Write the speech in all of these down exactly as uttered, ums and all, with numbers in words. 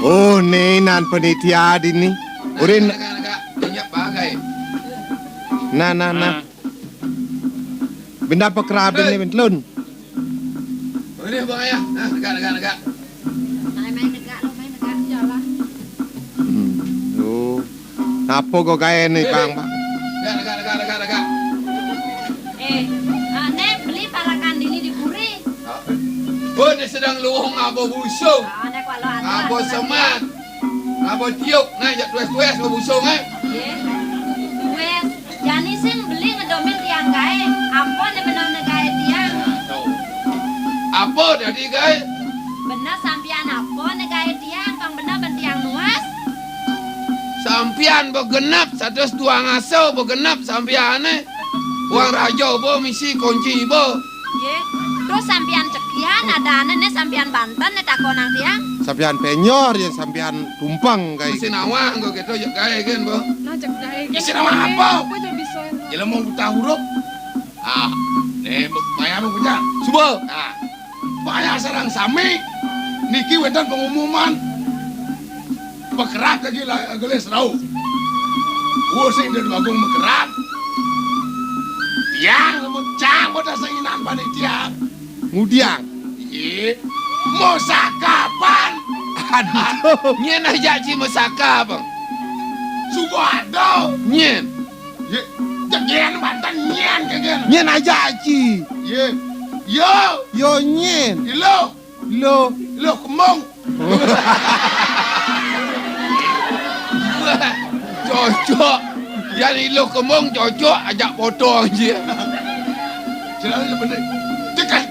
Oh, né inan panitia dini. Urin. Negak, negak. Inyap bagai. Nah, nah, nah. Ah. Benda pakerab ini, Bentlun. Ini, Bang Ayah. Nah, negak, negak, negak. Main, main negak, lo main negak. Iyalah. Hmm. Oh. Napa go gaé né, Bang, Bang? Negak, negak, negak, negak, negak. Eh, ah, né beli parakan dini di puri. Ah. Oh, né sedang luung abo busung. Ah, né kuala abo semat. Abo tiup, nah, jak tués-tués abo busung, eh. Yé. Tués. Jani sing beli ngedomil tiang gaé. Apa né bener né gaé tiang? Nah, to. Apa dadi gaé? Bener sampian apa né gaé tiang, pang bener ben tiang nuas? Sampian begenep satus duang aso begenep sampiané. Wong raja bo misi kunci bo. Yé, terus sampian cekian adané né sampian banten né takonang tiang? Sampian penyor, yén sampian tumpeng gaé. Mesti nawang kok gitu, ya, gaé kan, bo. Nah, cek gaé. Mesti nawang apa? Apa aja bisa. Jelema buta huruf. Ah, né, maya mau kerja. Suba. Ah. Payah sareng sami niki wénten pengumuman. Pekerap lagi la-, gelis rauh. Wo sing dari bagung mekerap. Tiang, cang, bodas sing inan panitia. Ngudiang. Iya. Mau sakapan? Aduh. Nyén aja ci mau sakap. Suba ada. Nyén. Yé, jegén banten nyén kegén. Nyén aja, Ci. Yé. Yo. Yo nyén. Ilo. Lo. Ilo kemong. Wah, cocok. Yan ilo kemong cocok ajak potong aja. Jalan bener. Tekan.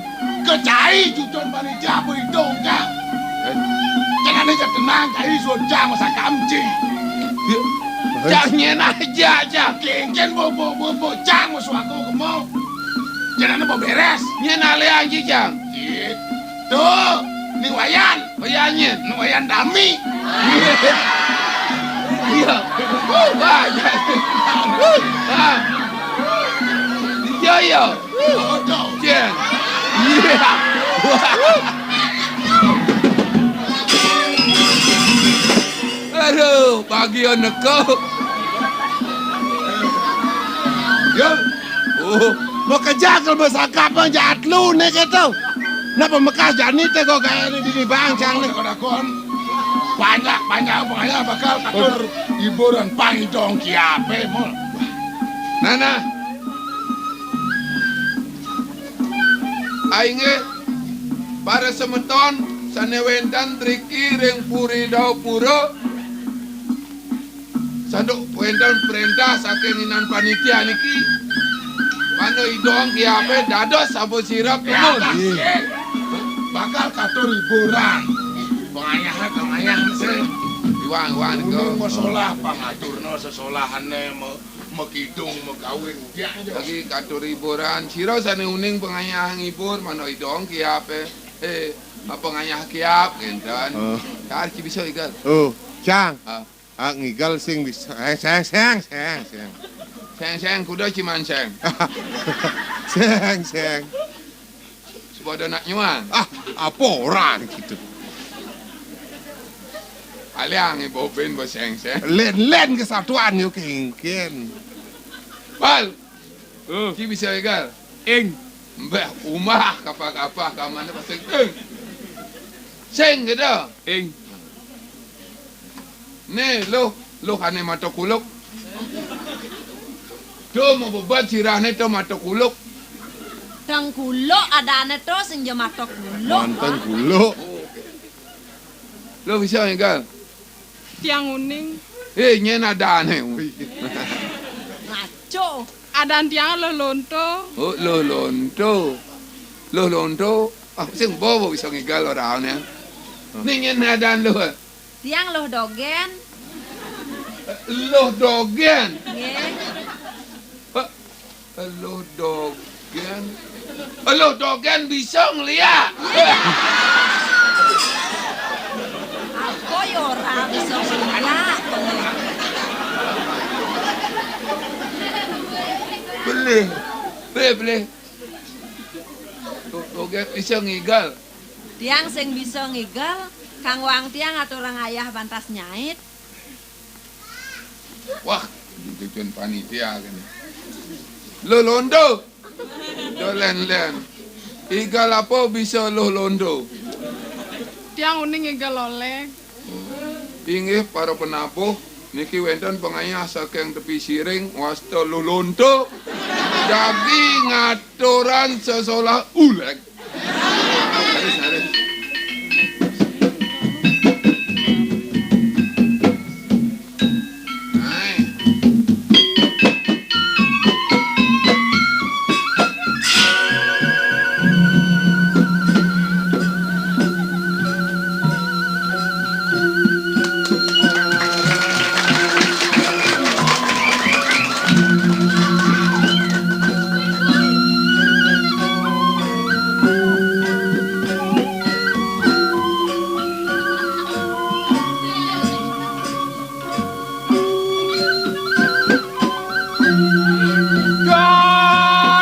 Kecai cucun panitia apa itu, Cang? Eh? Jangan aja tenang, cai suruh Cang masak kamci. Cang nyén aja, Cang. Kéngkén bo, bo, bo, bo, Cang mau suaka kemau. Jangan mau beres. Nyén alé aja, Cang. Gitu. Ni Wayan. Wayan nyén. Ni Wayan Dami. Iya. Wah, iya. Ah. Iya, iya. Cén. Iya. Wah. Aduh, pagi neko. Yo. Oh, mau kerja kalau bersakap mah jahat lu né gitu. Napa mekas jani té go gaé né di bangcang né. Dakon-dakon. Banyak, banyak, banyak bakal katur hiburan pangidong kiapé, Mul. Nah, nah. Inggih, para semeton sané wénten driki ring Puri Daupura, sanduk wénten préntah saking inan panitia niki, mangda idong kiapé dados sampun sirep. Ya, nuwun. Bakal katur hiburan. Pengayah, pengayah sih. Iwang, iwang, uning masolah, pangaturna sesolahané, ma-, makidung, makawin. Ya, ya. Lagi katur hiburan. Sira sané uning pengayah ngibur, mangda idong kiapé. Eh, pengayah kiap, kénten. Oh. Cang, ci bisa igal. Oh, Cang. Ah. Ah, ngigal sing bisa. Eh, seng, seng, seng, seng. Seng, seng, kuda ciman seng. Seng, seng. Sebab ada nak nyuan. Ah, apa orang gitu. Aliang ibu bin bo seng, seng. Lén, lén kesatuan yo kéngkén. Bal. Oh. Ci bisa igal. Ing. Mbah, umah, kapah-kapah, kamane pasti ing. Sing gitu. Ing. Né, luh, luh ané mata kuluk. To mabebet sirahné to mata kuluk. Teng kuluk adané to sing ja mata kuluk. Manten kuluk. Luh bisa ngigal. Tiang uning. Eh, nyén adané. Ngaco. Adan tiang Luh Lonto. Oh, Luh Lonto. Luh Lonto. Ah, sing bobo bisa ngigal orangnya. Ning nyén adan luh. Tiang Luh Dogén. Luh Dogén. Nggih. Eh, Luh Dogén. Luh Dogén bisa ngeliak. Apa ya ora bisa ngeliak? Belih. Belih, belih. Luh Dogén bisa ngigal. Tiang sing bisa ngigal. Kang Wang tiang aturang ayah bantas nyait. Wah, cucun panitia kéné. Luh londo. Doh lén-lén. Igel apa bisa luh londo? Tiang uning igel olék. Inggih para penabuh, niki wénten pangayah saking Tepi Siring wasta luh londo. Jagi ngaturang sesolah ulék. Haris, haris.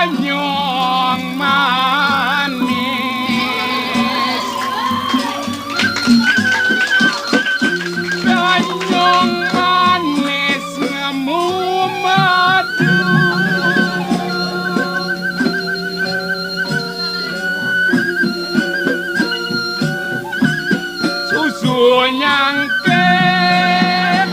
Ganyong manis, ganyong manis ngemu madu. Susu nyangkét.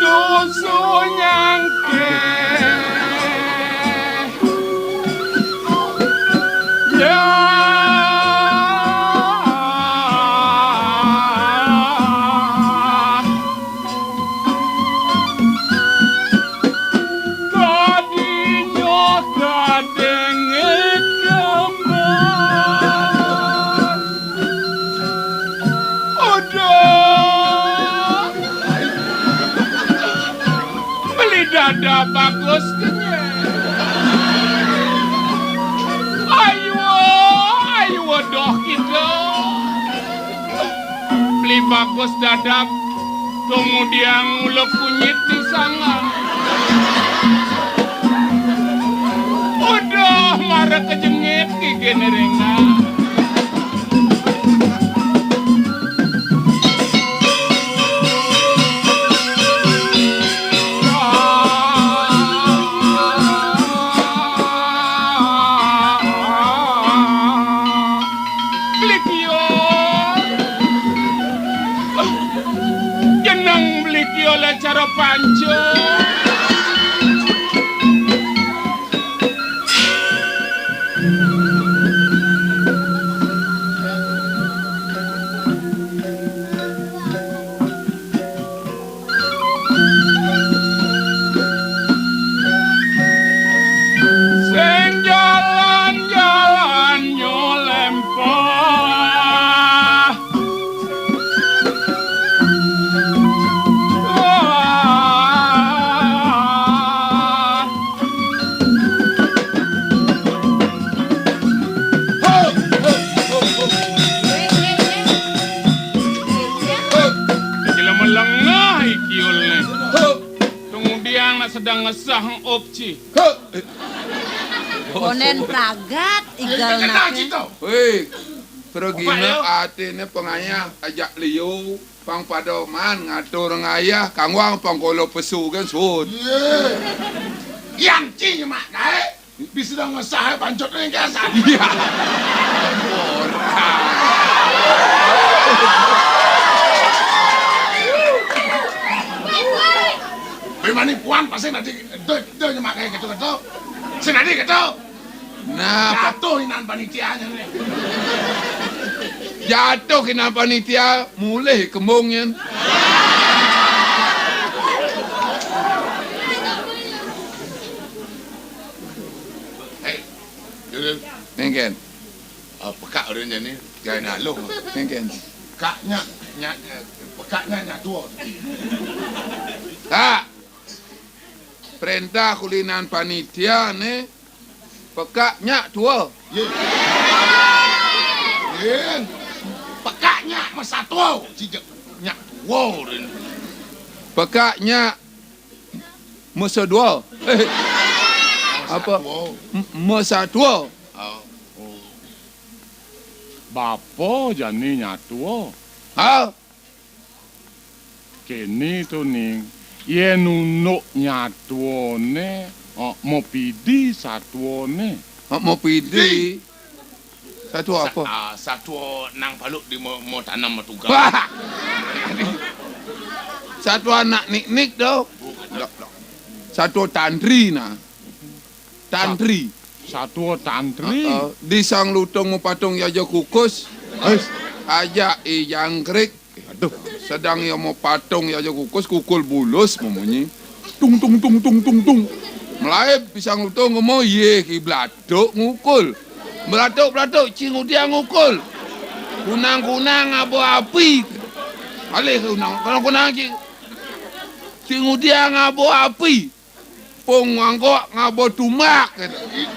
Susu nyangkét. Ya. Kadinyo kadéngé gambar. Aduh. Beli dada bagus kenyé. Ayo, ayo doh kita. Beli bagus dadap, kemudian ngulek kunyit di sanga. Udah, mara kejengit gigi nerenga. Beli kio. Jeneng beli kio lah cara panca. Sing jalan-jalan nyo lempah. Iki lama lengah iki oleh. Kemudian nak sedang ngesah opci. Konen pragat, igel nake. Wéh, pragina atiné pangayah ajak liu, pang pada maan ngatur ngayah, kangwang pang kala pesu kan sud. Yé. Yan ci nyemak kaé. Bisa dong ngesah bancut ning kesan. Iya. Ora. Memang puan pasti nanti do, do nyemak kayak gitu, gitu. Sing nanti gitu. Nah, jatuh inan panitianya nih. Jatuh inan panitia, mulih kembungnya. Hei, Dul. Nengken. Ah, pekak udah nih, gaya naluh. Nengken. Pekaknya, nya, pekaknya nyatu. Tak. Perintah kulinan panitia nih, pekak nyak tua. Yé. Yé. Pekak nyak masa tua, cijak nyak tua rin. Pekak nyak masa dua. Eh. Apa? Satua. M-, ma satua. Oh. Bapa jani nyatua. Ha? Kene to, Ning. Yen unduk nyatuane, oh, mapidi satuane. Oh, mapidi. Satua apa? Ah, satua nang paluk di mo, mo tanam mo tugal. Wah! Satua anak niknik to. Dok, dok. Satua tantri nah. Tantri. Satua tantri. Heeh. Di sang lutung mapatung ya aja kukus. Wis. Aja i jangkrik. Aduh. Sedang ya mapatung ya aja kukus, kukul bulus mamunyi. Tung, tung, tung, tung, tung, tung. Melaib pisang lutung ngemo, ye ki belatuk ngukul. Belatuk, belatuk, cing udiang ngukul. Kunang, kunang, abo api. Alih kunang, kunang, kunang, cing. Cing udiang abo api. Pung mangkok ngabo tumbak.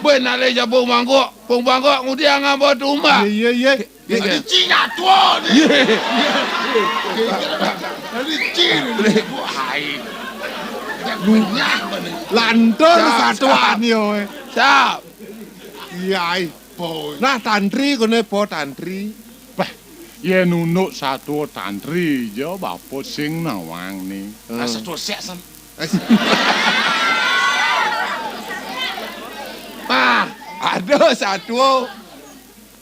Ben alih ja pung mangkok, pung mangkok ngudiang ngabo tumbak. Iya, iya, iya. Iya, iya. Cina tua ni. Iya. Dari Cina ni. Wahai. Lantur satuan yo. Sap. Iya, ai. Nah, tantri kene po tantri. Bah, yen unduk satua tantri ja bapa sing nawang ni. Nah, satua sek san. Ah, ada satua.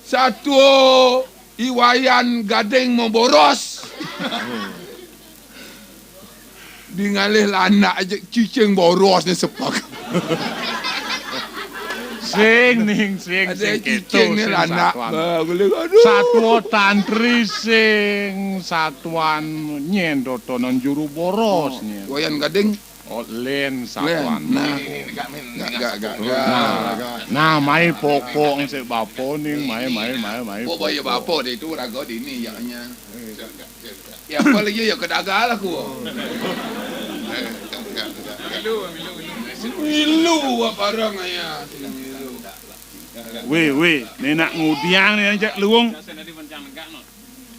Satua I Wayan Gading maboros. Di ngalih landak aja cicing boros ni sepak. Sing, Ning, sing, ada sing keto, cicing ni sing landak. Satuan. Bah, boleh aduh. Satua tantri sing satuan nyen dotonan juru boros nyen. Wayan Gading. Oh, len satuan. Nah. Ini, ini, ini, ini, ini, ini, ini, ini. Nah, nah, mai pokok sik bapa ning, mai, mai, mai, mai. Oh, boya pokok. Bapa dia tu raga dini, yaknya. Ya, apa lagi ya, ke dagang lah aku. Milu, milu, milu. Milu, apa orang ya? Milu. Weh, weh, ni nak ngudiang ni ajak luung.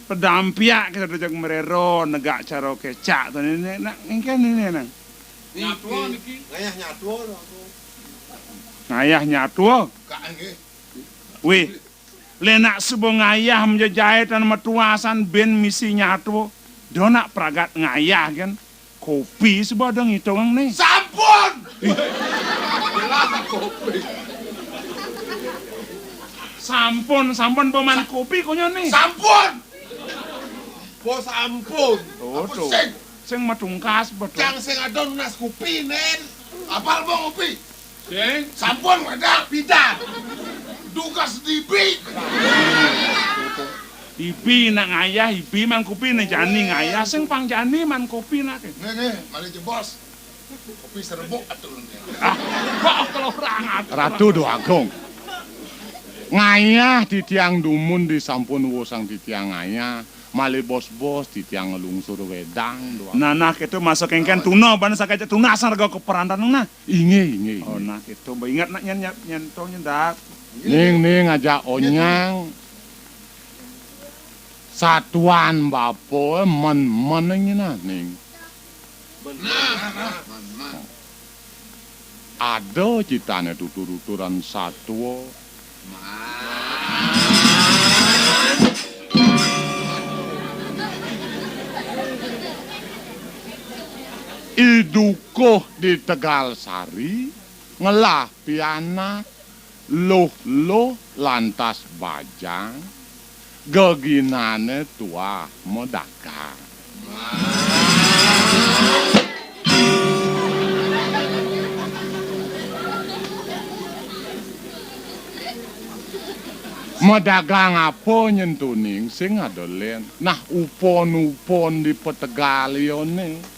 Pedampiak kita tu jak merero, negak cara kecak tu ni, ni nak engken ni, ni nang. Nyatua niki. Ngayah nyatua tu aku. Ngayah nyatua? Kak nggih. Weh, lenak suba ngayah menjejae tan metuasan ben misi nyatua. Do nak pragat ngayah kan? Kopi suba do ngitung ni. Sampun! Jelas kopi. Sampun, sampun peman kopi konyo ni. Sampun! Bos ampun. Oh, ampun, tu. Sing. Sing matungkas betul. Cang sing ada nunas kopi, nen. Apal bang kopi? Sing. Sampun ada pida. Dugas dibi. Ibi nak ngayah, ibi man kopi ne jani ngayah, sing pang jani man kopi nak. Nggih, nggih, malih jebos. Kopi serebuk atur. Ah, kok kelorang atur. Ratu Dwagung. Ngayah titiang dumun disampun wosang titiang ngayah, malih bos-bos titiang ngelungsur wedang doang. Nah, nah, kitu masuk engken tuna, ban sakaja tunas harga keperantan nah. Inggih, inggih, inggih. Oh, nah, kitu. Ba ingat nak nyen, nyen, nyen to nyen dak. Ning, ning, aja onyang. Satuan bapa men-men nginah, ning. Bener. Ada citane tutur-tuturan satua. I Dukuh di Tegal Sari ngelah pianak. Luh-luh lantas bajang, geginane tuah medagang. Medagang apa nyen tuning sing ada len? Nah, upon-upon di petegal iyone.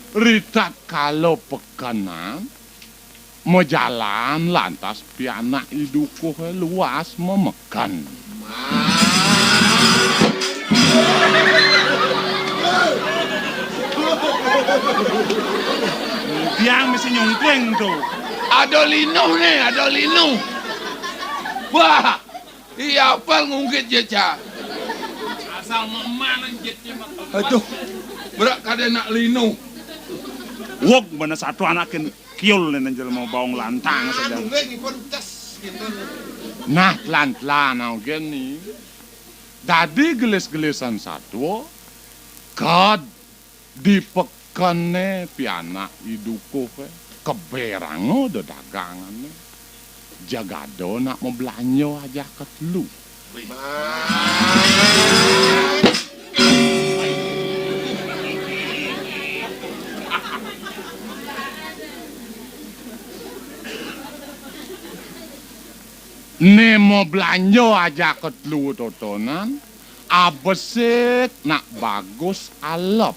Ritat kala pekenan, majalan lantas pianak I Dukuhe luas mameken. Tiang mesti nyungkling tu. Ada linuh ni, ada linuh. Wah, iya apal ngungkit je, Ca. Asal meman jitnya mah. Aduh, berak kada nak linuh. Wok mana satu anakin. Kiul nene jelema baong lantang saja. Nah, tlan-tlan agen ni. Dadi gelis-gelisan satua, kad di pekene pianak I Dukuh, eh, keberanga dedagangane. Jagada nak mablanja aja ketelu. Ne mablanja aja ketelu totonan, abesik nak bagus alep.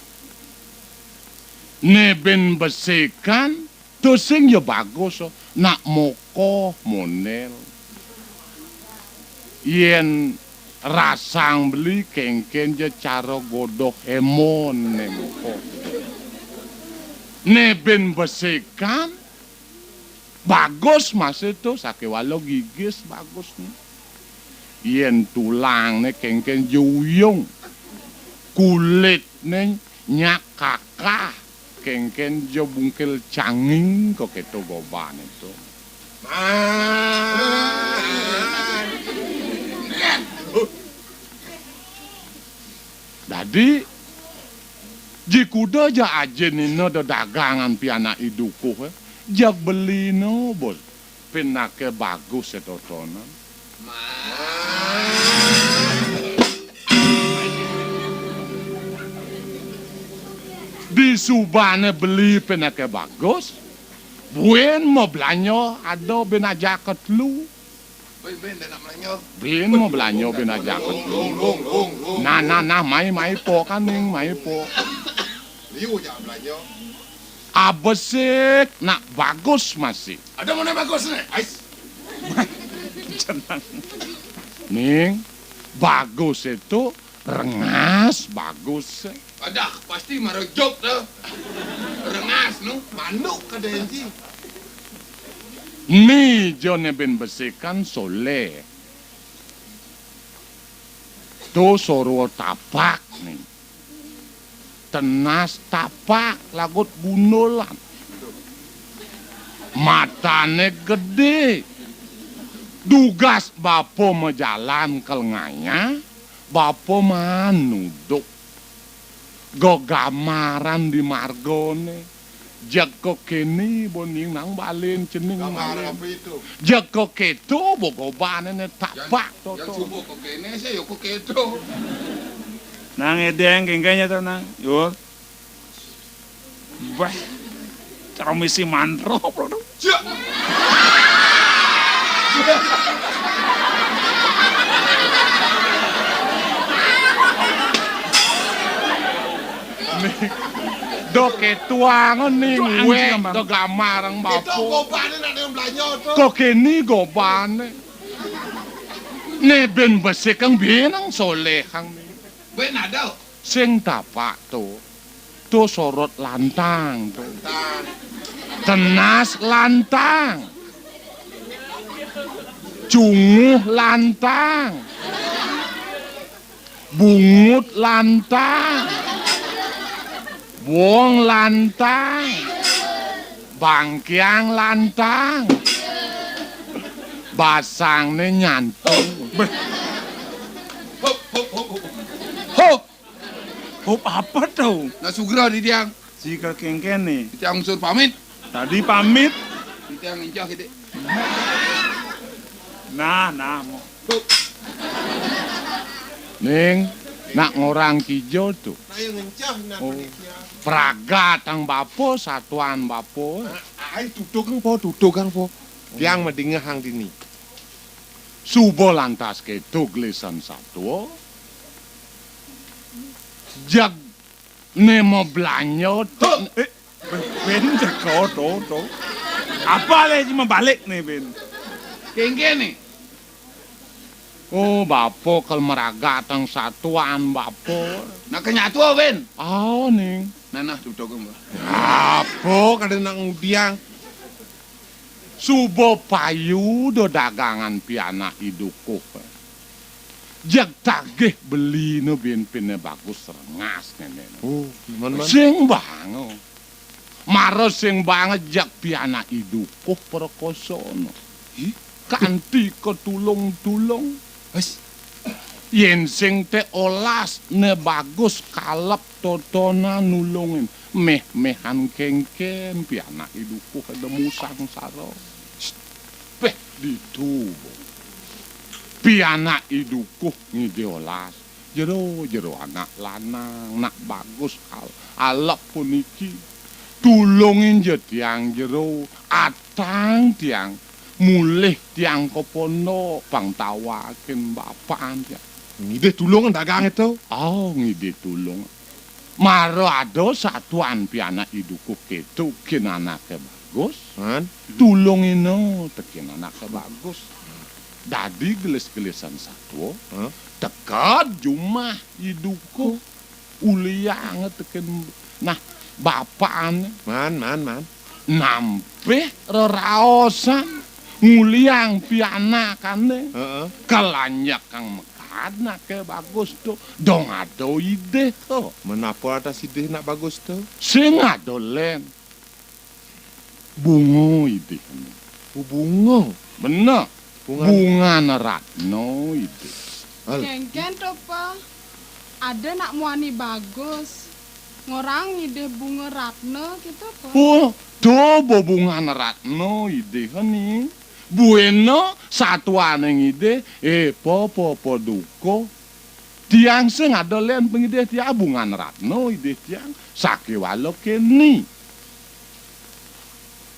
Ne bin besikan, tusing ya bagus, nak mokoh mondel. Yen rasang beli kengken ja cara godoh emon ne mokoh. Ne bin besikan, bagus masih tu, sakewala gigis bagusne. Yen tulangne kengken ja uyung, kulitne nyak kakah, kengken ja bungkil canging, kok keto gobane to. Dadi, jikuda ja ajinina dedagangan pianak I Dukuh, eh, jeg belina, bos. Pinake bagus setotonan. Disubane beli pinake bagus, buin mablanja ada bin aja ketelu. Buin, buin, nak belanja. Bin mablanja bin aja ketelu. Nah, nah, nah, mai, mai po kan, Ning, mai po. Liu ja belanja. Abesik nak bagus masih. Ada mana bagus ne? Ais. Ning, bagus itu rengas bagus. Adah, pasti mara jok tu. Rengas nu, manuk kada enti. Ni jone bin besikan soleh. Tu soro tapak ni. Tenas tapak lagut gundulan. Matane gede. Dugas bapa majalan kelengaya, bapa maan nuduk. Gegamaran di margane. Jeg kok kene bo Ning nang balen cening. Gambar balen. Apa itu? Jeg kok keto bo gobane ne tapak toto. Yang subuh kok kene sih, yo kok keto. Nang edeng kengkenya to, nang. Yo. Bah. Cara misi mantra, bro. Cek. Ning, do ketuangan Ning. Tuang wek, gambar. Do gambarang bapa. Itu gobane nak dia belanja tu. Kok kene gobane. Ne bin besikan binang soleh kang ni. Ben ada. Sing tapak tu. Tu sorot lantang tu. Lantang. Tenas lantang. Cunguh lantang. Bungut lantang. Buong lantang. Bangkiang lantang. Basangne nyantung. Hop, hop, hop, hop. Hop. Hop apa tau? Nak sugra di tiang. Si kengkene. Di tiang unsur pamit. Tadi pamit. Di tiang incah kidik. Nah, nah, mo. Hop. Ning, nak ngorang kija tu. Nah, yang incah, nah, oh. Panitia. Pragatang bapa, satuan bapa. Ah, ai, tutugang po, tutugang po. Tiang madingehang dini. Suba lantas keto gelisan satua. Jeg ne mablanja tu. Hop. Eh, ben, ben teka to, to. Apa le cuma balik ne, ben? Kengkene. Oh, bapa kal maragatang satuan, bapa. Nak kenyatua, ben? Ao, Ning. Nah, nah, tutugang, Mbah. Apa kada nak ngudiang? Suba payu do dagangan pianak I Dukuh. Jeg tagih belina bin pine bagus rengas nene. Oh, man, man. Sing bang. Mara sing banget jak pianak idukuh perkosana. Hi? Kanti katulung-tulung. Wes. Yén sing té olas né bagus kalep totonan nulungin. Méh-méhan kéngkén pianak idukuh demusangsara. Péh ditu. Pianak idukuh ngidih olas. Jero-jero anak lanang, nak bagus al-, alep puniki. Tulungin ja tiang jero, atang tiang. Mulih tiang ka pondok, pang tawakin bapan tiang. Ngidih tulung dagang to? Oh, ngidih tulung. Mara ada satuan pianak idukuh kéto kin anaké bagus. Man. Tulungina tekén anaké bagus. Dadi gelis-gelisan satua, hah? Teked jumah idukuh uliang tekén nah bapané. Man, man, man. Nampih reraosan nguliang pianakané. Heeh. Kalanjak kang mekad anaké bagus to. Dong ada idih to. Menapa atas idih nak bagus to? Sing ada lén. Bunga idih. Oh, bunga. Bener. Bunga. Bungan ratna idih. Al. Kéngkén to, Pa. Ada nak muani bagus. Ngorang ngidih bunga ratna kéto, Pa. Oh, to bebungan ratna idih ni. Buéna satuané ngidih, eh, pa, pa, pa duka. Tiang sing ada lén pangidih tiang bungan ratna idih tiang sakéwala kéné.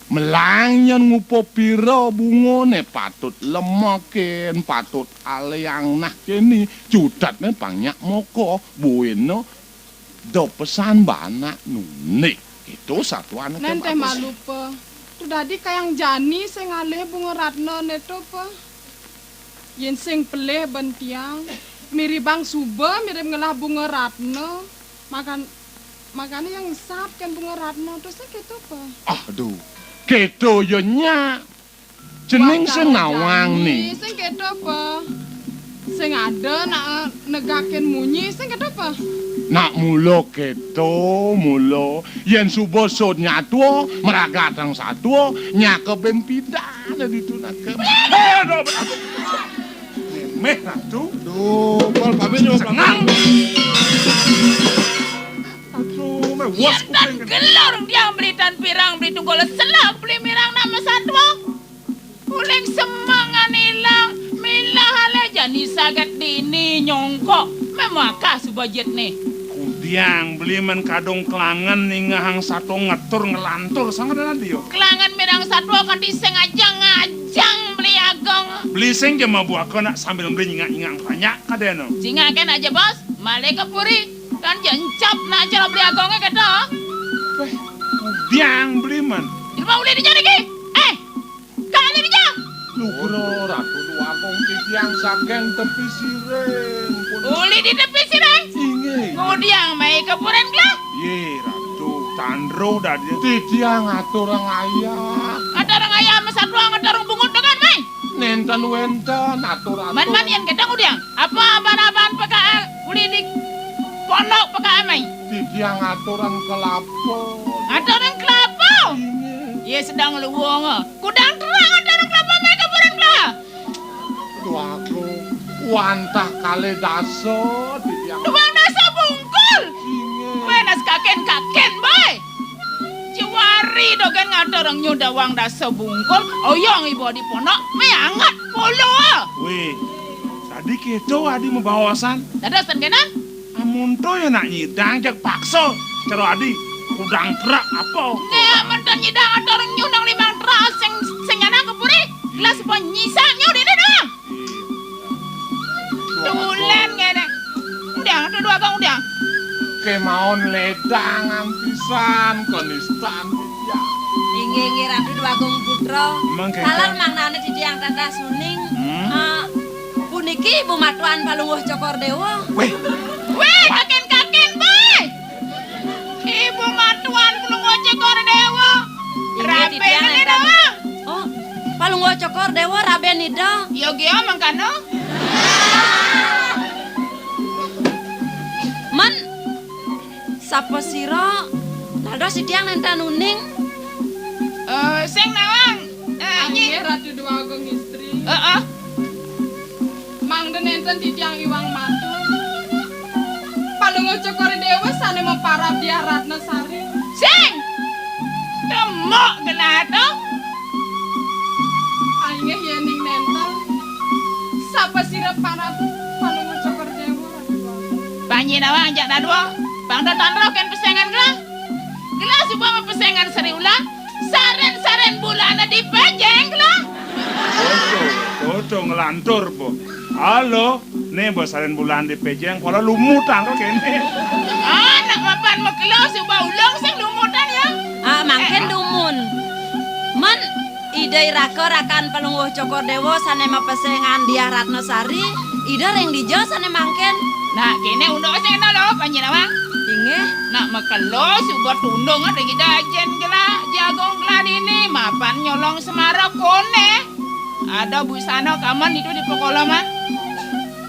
Melang nyén ngupa pira bungané patut lemekin, patut aliang nah kéné, cutetné pang nyak moko, buéna da pesan banak nunik. Kéto satuané. Nén té malu, Pa. To dadi kayang jani sing ngalih bunga ratna né to, Pa. Yén sing pelih ban tiang, miribang suba mirib ngelah bunga ratna. Makan, makané yang ngisap kén bunga ratna to sing kéto, Pa. Aduh, kéto ya nyak. Cening wah, sing nawang jani, ni. Sing kéto, Pa. Sing ada nak negakin munyi, sing kéto, Pa. Nak mula kéto, mula. Yén suba sud nyatua, meragatang satua, nyakebin pidan ditu nak. Aduh, aduh. Méh, Ratu. Duh, kol pamit nyoba senang. Aduh, méh, wos. Yén tan kuping. Gelur tiang beli tan pirang, beli tunggul selak, beli mirang nama satua. Uling semengan ilang, milah alé jani saget dini nyongkok, méh makah suba jitné. Kudiang beli men kadung kelangen ningehang satua ngetur ngelantur sanget dadi yo. Kelangen mirang satua kanti sing ajang-ajang beli ageng. Beli sing ja mabuaka nak sambil beli nyingak-nyingak banyak kadéna. Cingakin aja, Bos, malih ka puri, kan jencap nak acara beli agengé kéto. Wéh, kudiang beli men. Di rumah uli di nyari ki. Eh, Kali dija. Nugra Ratu Déwagung titiang saking tepi siring. Uli di tepi siring? Inggih. Ngudiang mai ka puri Engklah? Yé, Ratu, tandro dadi. Titiang aturang ayah. Aturang ayah masatua ngaturang bungut dengan mai. Nénten wénten atur-atur. Man, man, yén kéto ngudiang. Apa aban-aban pekaé uli di pondok pekaé mai? Titiang aturang kelapa. Aturang kelapa? Inggih. Yé sedeng luung. Kudang terang aturang kelapa mai ka puri Engklah. Duh aku, wantah kalih dasa titiang. Duang dasa bungkul. Inggih. Wéh, nas kakin-kakin, boy. Jiwari dogén ngaturang nyuh duang dasa bungkul. Oyong ibu di pondok, mai anget puluh. Wéh. Dadi kéto adi mabaosan. Dados ten kénten? Amun to ya nak nyidang jak paksa. Cara adi kudang terak apa? Né amun ten nyidang atur nyuh nang limang terak sing, sing nyana ka puri. Gelas apa nyisang nyuh dini doang. Tulen ngene. Udah, udah dua gang udah. Kémaon ledangan pisan kanistan titiang. Inggih, inggih, Ratu Déwagung Putra. Emang kéngkén? Taler mangdané titiang tatas uning. Hmm? Eh, puniki Ibu Matuan Palungguh Cokor Déwa. Wéh. Wéh, kakin-kakin, boy. Ibu Matuan Palungguh Cokor Déwa. Inggih, titiang rabén enten. Ida. Oh, Palungguh Cokor Déwa rabén Ida. Yogia mangkana. Men, sapa sira? Dados titiang nénten uning. Eh, sing nawang. Eh, Nyi. Inggih, Ratu Déwa Agung Istri. Heeh. Mangda nénten titiang iwang matur. Palungguh Cokor Déwa sané maparab Diah Ratnasari. Sing! Temok gelah to. Inggih yéning nénten. Sapasira parab Palungguh Cokor Déwa, Ratu Déwa Agung? Panji nawang jak dadua. Pang da tan roh kén pesengan gelah. Gelah suba mapesengan Sri Ulan, sarén-sarén bulané dipéjéng gelah. Foto, foto nglantur, Bu. Halo, né, Bu, sarén bulané dipéjéng, kala lumutan kok kéné. Ah, nak mapan makelo suba ulung sing lumutan ya. Ah, mangkin dumun. Men Ida iraka rakan Palungguh Cokor Déwa sané mapesengan Diah Ratnasari, Ida ring dija sané mangkin? Nah, kéné unduk sing ena lo, Panji nawang. Inggih. Nak makelo suba tundung ring Ida Ajin gelah, Jagung gelah dini, mapan nyolong semara koné. Ada busana kaman ditu di pakoloman.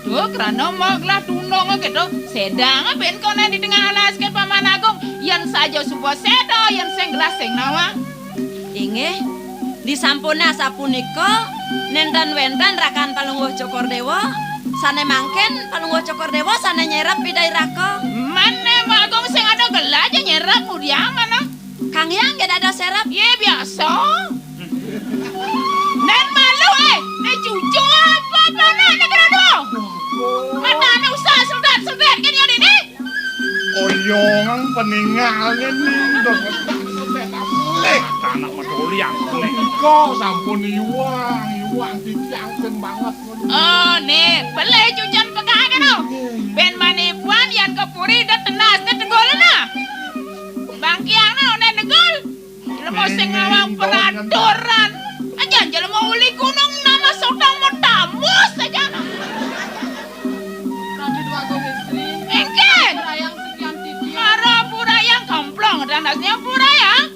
Tuh, krana mok gelah tundung kéto, sedang ben koné di tengah alas kén Paman Agung. Yén saja suba seda, yén sing gelah sing nawang. Inggih, disampun asapunika, nénten wénten rakan Palungguh Cokor Déwa, sané mangkin Palungguh Cokor Déwa sané nyerep Ida iraka. Men Mbok Agung sing ada gelah ja nyerep ngudiang mana? Kang Hyang gé dados serep. Yé, biasa. Nén malu, eh, né cucu apa, apa anak né kerana? Matané usah sedet-sedet kan ya dini. Oyongan peningal ini. Dok. Eh, anak medolian. Nika sampun iwang, iwang titiang banget. Oh, né, pelih cucun pegah keno. Ben manipuan yan ke puri da tenas da tenggolna. Bangkiangna oné negul. Jelema sing ngawang peraturan. Aja jelema uli gunung nama sodang metamus aja. Ratu Dwagung Istri. Engké. Burayang sekian titi. Mara burayang kamplong dan asnya burayang.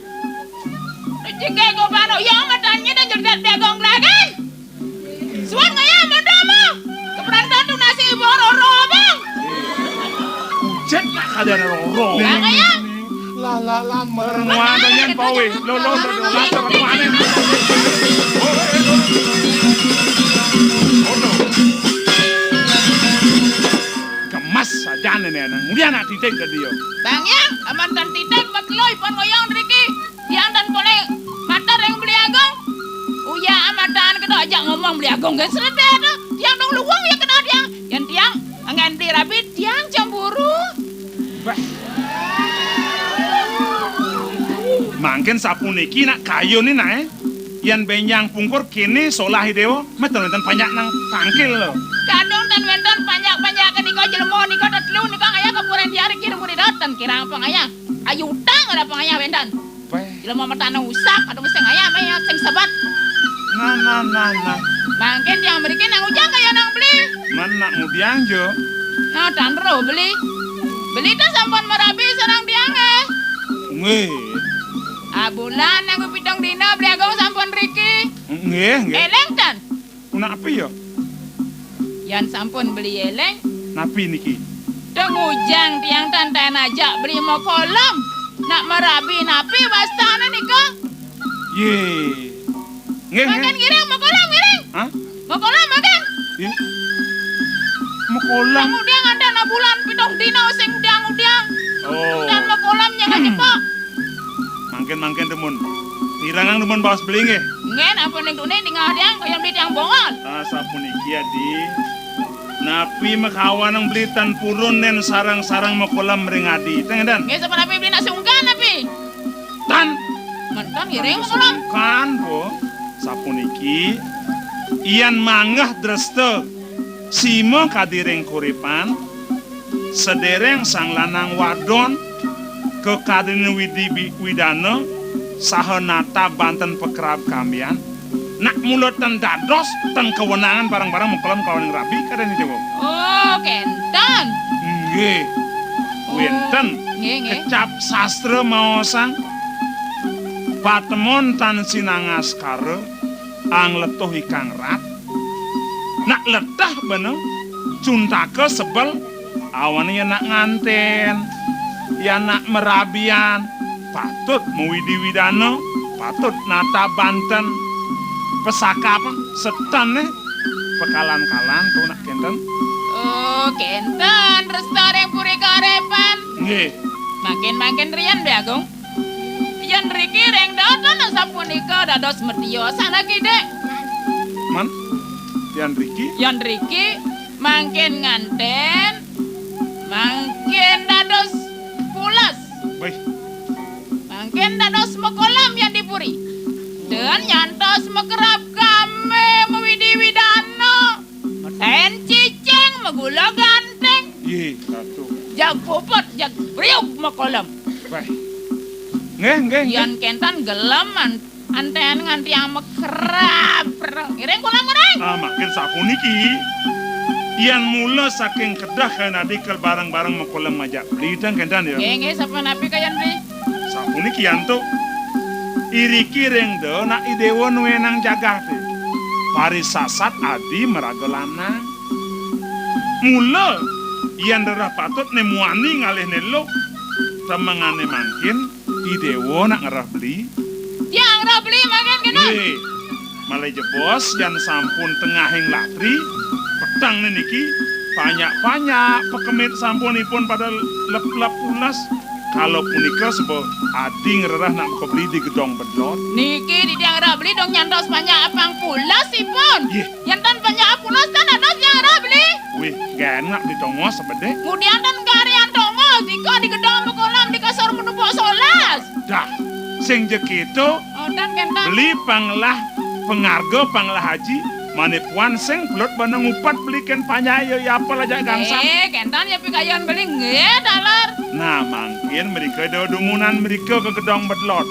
Jika gobano ya matanya dan jergat dagang lagi. Suan ngaya mandama. Keperantan tu nasi bororo abang. Ucet nak kadar roro. Bang ngaya. Lalalan mereng. Muadanya pawe. Lo, lo, lo, lo, lo, lo, lo, lo. Gemas saja nenek nang. Dia nak titik ke dia. Bang ya, aman tan titik makloi pon ngoyong driki. Tiang tan polih mater ring Beli Agung. Uya amatan kena ajak ngomong Beli Agung kan seredet. Tiang dong luwung ya kena tiang. Yan tiang angan Beli Rabi tiang cemburu. Bah. Mangkin sapuniki nak kayu ni nae. Yan benjang pungkur kini solah idewa, meton wenten panjak nang tangkil lo. Kadung tan wenten panjak-panjak nika jelema nika tetelu nika ngaya kapuran diari kira muni datan kirang pangaya. Ayu utang ada pangaya wenten. Weh. Jelema matana usak, aduh mesti ngayam ya, sing sebat. Nah, nah, nah, nah. Mangkin tiang mriki nang ujang kaya nang beli. Man nak ngudiang jo. Nah, tan ro beli. Beli ta sampun marabi sareng tiang, eh. Nggih. Abulan nang pitung dina beli agung sampun riki. Nggih, nggih. Eleng tan? Napi ya? Yan sampun beli eleng. Napi niki? Teng ujang tiang tantan aja beli makolam. Nak marabi napi wastane nika? Ye. Nggih, nggih. Mangkin ngiring makolam, ngiring. Hah? Makolam, mangkin. Ye. Makolam. Kamu dia ngandana bulan pitung dina sing udiang-udiang. Oh. Dan makolam jangan cepak. Mangkin-mangkin, Dumun. Ngirangang Dumun baos beli nggih. Nggih, ampun ning tune ning ngadang kaya beli tiang bongol. Ah, sapuniki, Adi. Napi makawanang beli tan purun nen sarang-sarang makolam ring Adi. Teng, Dan. Nggih, sapunapi beli nak sungkan napi? Tan. Mentan ngiring makolam. Sungkan, Bu. Sapuniki, yan manggah dresta sima kadi ring kuripan, sedereng sang lanang wadon, kakadin widi bi-, widana, saha nata banten pakrab kambian, nak mula ten dados, ten kawenangan bareng-bareng mengkelem kalawaning rabi, kadén Dewa. Oh, kenten. Nggih. Oh, wenten. Nggih, nggih. Kecap sastra maosang, patemon tan sinangaskara, ang letuh ikang rat, nak letah bana, cuntaka sebel, awane ya nak nganten, ya nak merabian, patut mawidi-widana, patut nata banten, pesakapan, setenné, pakalan-kalan to nak kénten. Oh, kénten, resta ring Puri Kauripan. Nggih. Mangkin-mangkin rian, Bli Agung. Yén riki ring datan sapunika dados metiosan akidik. Man, yén riki? Yén riki, mangkin nganten, mangkin dados pules. Baik. Mangkin dados makolam yén di puri. Dan nyantos makerab kamé mawidi-widana. Ten cicing magula ganteng. Yé, ratu. Jag puput, jag priuk makolam. Baik. Nggih, nggih, nggih. Yén kénten gelem an-, anten nganti makerab. Ngiring kula ngiring. Ah, mangkin sapuniki. Yén mula saking kedah kayun adi kal bareng-bareng makolam ngajak beli tang kénten ya. Nggih, nggih, sapunapi kayun beli? Sapuniki antuk. Iriki ring da nak i déwa nuénang jagaté. Parisasat adi maraga lanang. Mula yén rereh patut né muani ngalih né luh. Temengané mangkin i déwa nak ngrereh beli. Tiang ngrereh beli mangkin kénten. Nggih. Malih jebos yén sampun tengahing latri, peteng niki, panjak-panjak pakemit sampun ipun pada lep-lep pules. Kala punika sebab adi ngrereh nak makebeli di Gedong Bedlot. Niki di tiang ngrereh beli dong nyantos panjak apang pules ipun. Nggih. Yén tan panjak pules tan dados tiang ngrereh beli. Wih, genak di tongos sebedek. Ngudian tan garian tongos, dika di Gedong Bekolam di kasur menupuk solas. Dah, sing ja kéto. Oh, dan kénten. Beli pang ngelah pangarga, pang ngelah aji, mané puan sing pelut bana ngupet beli kén panjai ya, ya apel ajak gangsal. Eh, kénten ya pikayun beli nggih, taler. Nah, mangkin mrika da dumunan mrika ka Gedong Bedlot.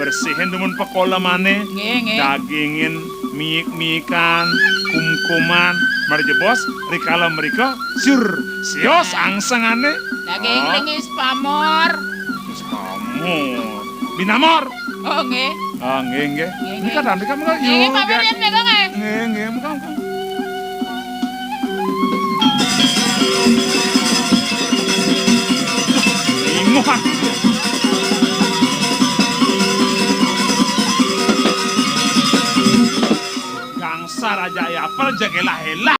Bersihin dumun pakolemané, nggih, nggih, dagingin miik-miikan, kumkuman, malih jebos, rikala mrika, sur, sios angsengané. Daging, oh, linggis pamor. Linggis pamor. Binamor. Oh, nggih. Ah, nggih, nggih. Nggih, nggih. Mrika, mrika, mrika. Nggih, nggih, pamit, nggih, nggih. Nggih, nggih, mrika, mrika. Inguh, ah. Gangsar ajak ya apel, jeg élah-élah.